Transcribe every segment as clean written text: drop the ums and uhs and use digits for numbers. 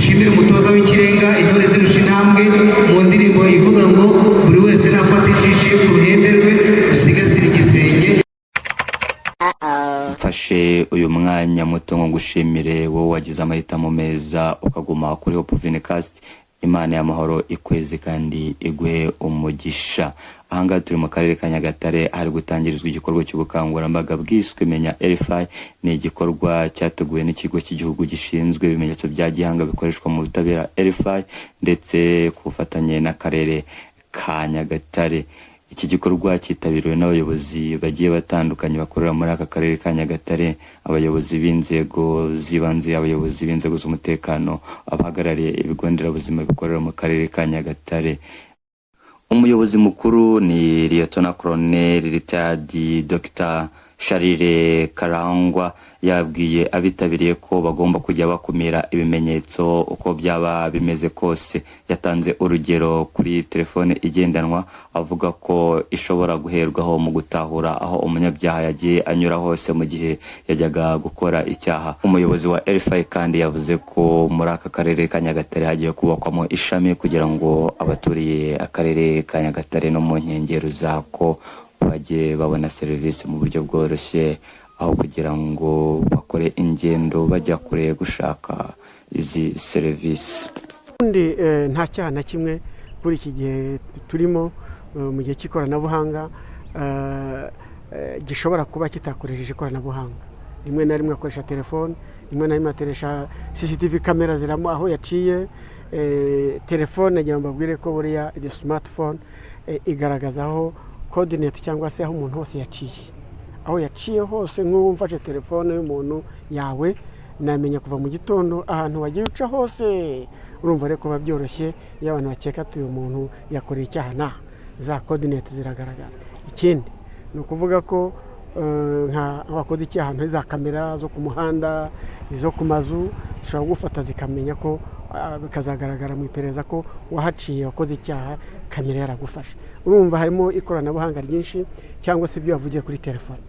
Dushimire umutoza w'ikirenga, intore zirusha intambwe, mu ndirimbo ivuga ngo buri wese nafata injishi ku ruhembe rwe, dusigasire igisenge. Mfashe uyu mwanya muto ngo ngushimire wowe wagize amahitamo meza ukaguma kuri Hope Vincast. Imana y'amahoro ikwezi kandi iguhe umugisha. Ahangaha turi mu karere ka Nyagatare, hari gutangirizwa igikorwa cy'ubukangurambaga bwiswe Menya RFI. Ni igikorwa cyateguwe n'ikigo cy'igihugu gishinzwe ibimenyetso bya gihanga bikoreshwa mu butabera, RFI, ndetse ku bufatanye n'akarere ka Nyagatare. Iki gikorwa cyitabiriwe n'abayobozi bagiye batandukanye bakorera muri aka karere ka Nyagatare, abayobozi b'inzego z'ibanze, abayobozi b'inzego z'umutekano, abahagarariye ibigo nderabuzima bikorera mu karere ka Nyagatare. Umuyobozi mukuru ni Liyetona Koloneli Retired Dr Charles Karangwa. Yabwiye abitabiriye ko bagomba kujya bakumira ibimenyetso uko byaba bimeze kose. Yatanze urugero kuri telefone igendanwa, avuga ko ishobora guherwaho mu gutahura aho umunyabyaha yagiye anyura hose mu gihe yajyaga gukora icyaha. Umuyobozi wa RFI kandi yavuze ko muri aka karere ka Nyagatare hagiye kubakwamo ishami kugira ngo abaturiye akarere ka Nyagatare no mu nkengero zako bajye babona serivisi mu buryo bworoshye, aho kugira ngo bakore ingendo bajya kure gushaka izi serivisi. Ubundi nta cyaha na kimwe kuri iki gihe turimo, mu gihe cy'ikoranabuhanga, gishobora kuba kitakoresheje ikoranabuhanga. Rimwe na rimwe akoresha telefone, rimwe na rimwe akoresha CCTV camera ziramo aho yaciye. Telefone, nagira ngo mbabwire ko buriya izi smartphone igaragaza aho coordinate cyangwa se aho umuntu hose yaciye, aho yaciye hose. Nk'ubu mfashe telefone y'umuntu yawe, namenya kuva mu gitondo ahantu wagiye uca hose. Urumva rero kuba byoroshye iyo abantu bakeka ati uyu muntu yakoreye icyaha naha, za coordinate ziragaragara. Ikindi ni ukuvuga ko nka wakoze icyaha muri za kamera zo ku muhanda, izo ku mazu, zishobora gufata zikamenya ko bikazagaragara mu iperereza ko wahaciye, wakoze icyaha, kamera yaragufashe. Urumva harimo ikoranabuhanga ryinshi, cyangwa se ibyo wavugiye kuri telefone,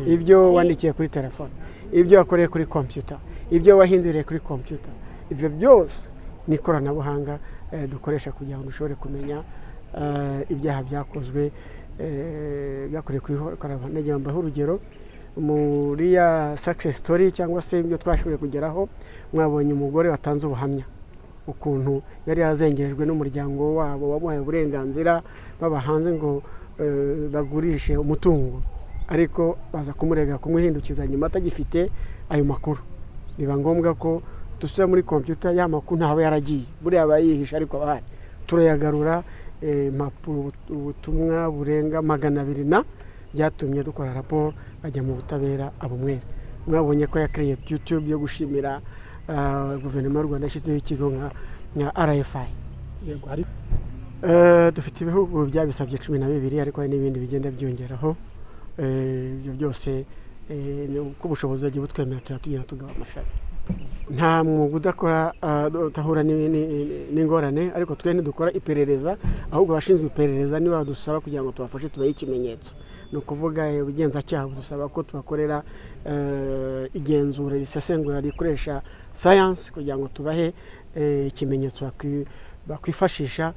ibyo wandikiye kuri telefone, ibyo wakoreye kuri kompiyuta, ibyo wahinduriye kuri kompiyuta, ibyo byose ni ikoranabuhanga dukoresha kugira ngo dushobore kumenya ibyaha byakozwe, byakorewe ku ikoranabuhanga. Nagira ngo mbahe urugero muri ya success story cyangwa se ibyo twashoboye kugeraho. Mwabonye umugore watanze ubuhamya ukuntu yari yazengerejwe n'umuryango wabo wamuhaye uburenganzira baba hanze ngo bagurishe umutungo, ariko baza kumurega kumuhindukiza nyuma atagifite ayo makuru. Biba ngombwa ko dusubira muri kompiyuta, ya makuru ntaho yaragiye, buriya aba yihishe ariko aba ahari, turayagarura. Impapuro, ubutumwa burenga 200 na byatumye dukora raporo, bajya mu butabera abumwere. Mwabonye ko yakiriye YouTube yo gushimira guverinoma y'u Rwanda yashyizeho ikigo nka RFI. Yego, hari Dufite ibihugu byabisabye 12, ariko hari n'ibindi bigenda byiyongeraho. Ibyo byose ni uko ubushobozi bugiye butwemera, tuba tugenda tugaba amashami. Nta mwuga udakora udahura n'ingorane, ariko twe ntidukora iperereza, ahubwo abashinzwe iperereza nibo badusaba kugira ngo tubafashe, tubahe ikimenyetso. Ni ukuvuga ubugenzacyaha budusaba ko tubakorera igenzura risesengura rikoresha sayansi kugira ngo tubahe ikimenyetso bakwifashisha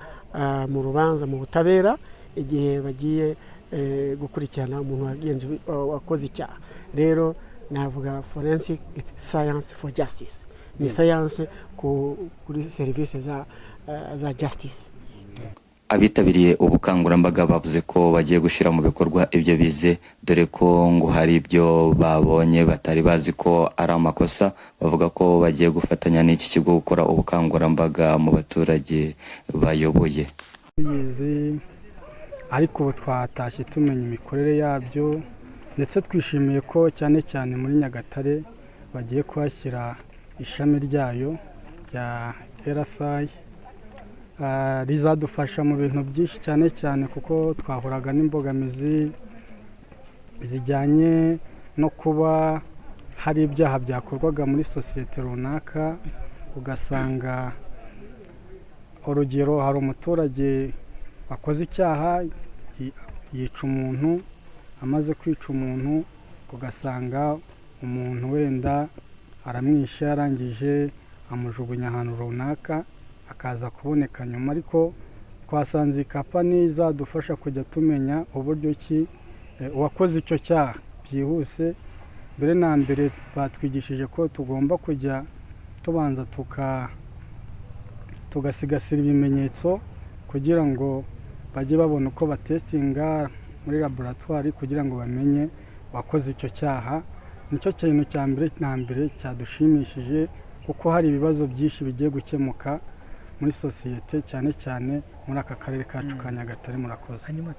mu rubanza, mu butabera, igihe bagiye gukurikirana umuntu wakoze icyaha. Rero navuga forensic science for justice, ni science kuri serivisi za justice. Abitabiriye ubukangurambaga bavuze ko bagiye gushyira mu bikorwa ibyo bize, dore ko ngo hari ibyo babonye batari bazi ko ari amakosa. Bavuga ko bagiye gufatanya n'iki kigo gukora ubukangurambaga mu baturage bayoboye. Tuyizi, ariko ubu twatashye tumenya imikorere yabyo, ndetse twishimiye ko cyane cyane muri Nyagatare bagiye kuhashyira ishami ryayo rya RFI, rizadufasha mu bintu byinshi, cyane cyane kuko twahuraga n'imbogamizi zijyanye no kuba hari ibyaha byakorwaga muri sosiyete runaka, ugasanga urugero hari umuturage wakoze icyaha, yica umuntu. Amaze kwica umuntu, ugasanga umuntu wenda aramwishe, arangije amujugunya ahantu runaka, akaza kuboneka nyuma. Ariko twasanze iyi company izadufasha kujya tumenya uburyo ki uwakoze icyo cyaha byihuse. Mbere na mbere batwigishije ko tugomba kujya tubanza tugasigasira ibimenyetso kugira ngo bajye babona uko batestinga muri laboratwari kugira ngo bamenye uwakoze icyo cyaha. Nicyo kintu cya mbere na mbere cyadushimishije, kuko hari ibibazo byinshi bigiye gukemuka muri sosiyete, cyane cyane muri aka karere kacu ka Nyagatare. Murakoze. Hanyuma.